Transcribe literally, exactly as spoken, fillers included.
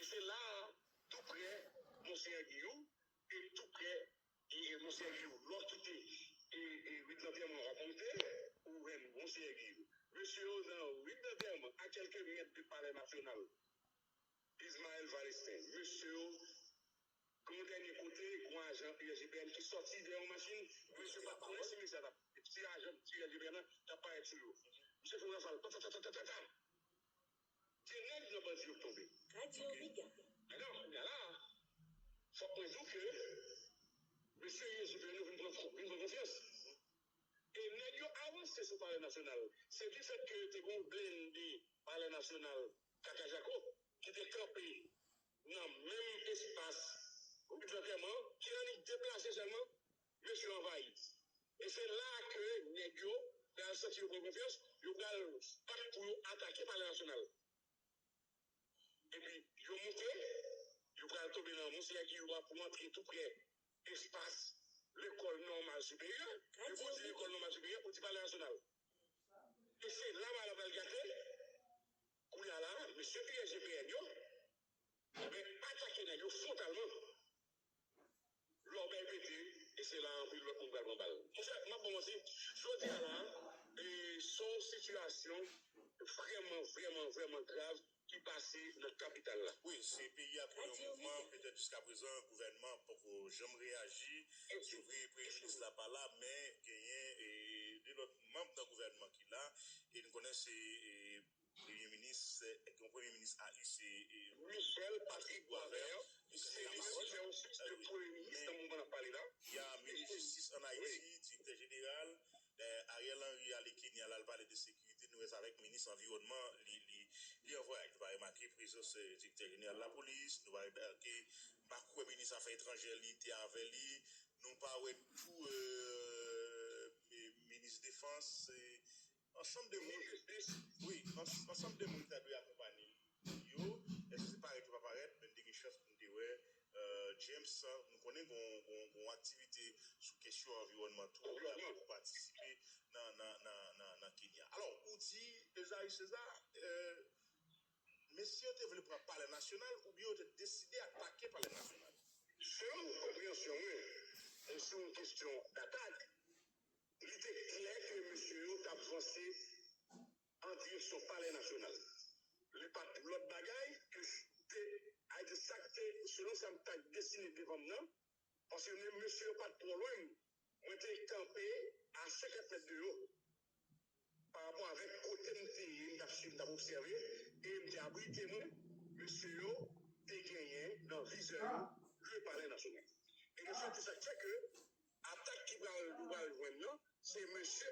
Se la, tou prè, Monseyè Guillou, e tou prè, e, e, Monseyè Guillou, lè w kite, e, e, rit lantèman w ap monte, ou jwenn Monseyè Guillou. Mesye yo nan rit lantèman, a kèlke mèt de Palè Nasyonal. Ismaël Valestin, mesye yo, gon dènye kote, gon ajan U S G P N ki sòti dèyè yon machin, mesye pa konnen si mesye a t ap, si ajan, si U S G P N nan t ap parèt sou yo. Misye fè yon rafal, pa, pa, pa. De nèg nan bandi yo k tonbe. Radyo Mega. Gade, kounye a la, fòk mwen di w ke mesye U S G P N yo vin pran, vin pran konfyans. E nèg yo avanse sou Palè Nasyonal. Se du fait que te gon blende Palè Nasyonal, Kaka Jako, ki te kanpe nan menm espas rit lantèman, ki annik deplase sèlman, mesye yo anvayi. E se la ke nèg yo pral santi yo pran konfyans, yo pral bat pou yo atake Palè Nasyonal. Epi, yo moute, yo pral tonbe nan Monseyè Guillou a pou antre tou prè espas lekòl nòmal siperyè. E pou di lekòl nòmal siperyè, pou di Palè Nasyonal. E se la bagay la pral gate. Kounye a la, mesye U S G P N yo, ben, atake nèg yo fwontalman. Lòbèy pete, e se la anpil lòt moun pral pran bal. Monchè, m ap ba w manti, jodi a la, e, se yon sitiyasyon vrèman, vrèman, vrèman grav ki pase nan kapital la. Wi, se peyi a konnen yon mouvman, petèt jiskaprezan, gouvènman an poko janm reyaji. Evre, premye minis la pa la, men genyen, e, de lòt manm nan gouvènman ki la, e n konnen se, e, premye minis, e, gen yon premye minis a li, se, e, Michel Patrick Boisvert, se li menm ki fè yon speech de premye minis nan moman n ap pale la. Y a minis jistis ann Ayiti, direktè jeneral, e, Ariel Henry ale Kenya, l al pale de sekirite, nou rete avèk minis anviwònman, li, li, li an vwayaj. Nou pa remake prezans, e, direktè jeneral lapolis, nou pa remake, m pa kwè minis afè etranjè li te avè li, nou pa wè tou, e, e, minis defans, e, ansanm de moun, wi, ans-, ansanm de moun ki ta dwe akonpanye l yo, èske se parèt yo pa parèt, men n te gen chans pou n te wè, e, James, nou konnen gon, gon, gon aktivite sou kesyon anviwònman tou, pou patisipe nan, nan, nan, nan, nan Kenya. Alò, ou di, Ezayi Seza, e, mesye yo te vle pran Palè Nasyonal oubyen yo te deside atake Palè Nasyonal? Selon konpreyansyon mwen, e, sou yon kesyon datak, li te klè ke mesye yo t ap vanse an direksyon Palè Nasyonal. Li pa t lòt bagay ke te, a di sa k te, selon sa m ta desine devan m nan, paske men mesye yo pa t twò lwen m, mwen te kanpe a senkant mèt de yo. Pa rapò avèk kote m te ye, m t ap swiv, m t ap obsève, e m te abrite mwen, mesye yo te genyen nan vizè yo le Palais National. E mesye, se sa k fè ke atak ki pral, nou pral jwenn nan, se mesye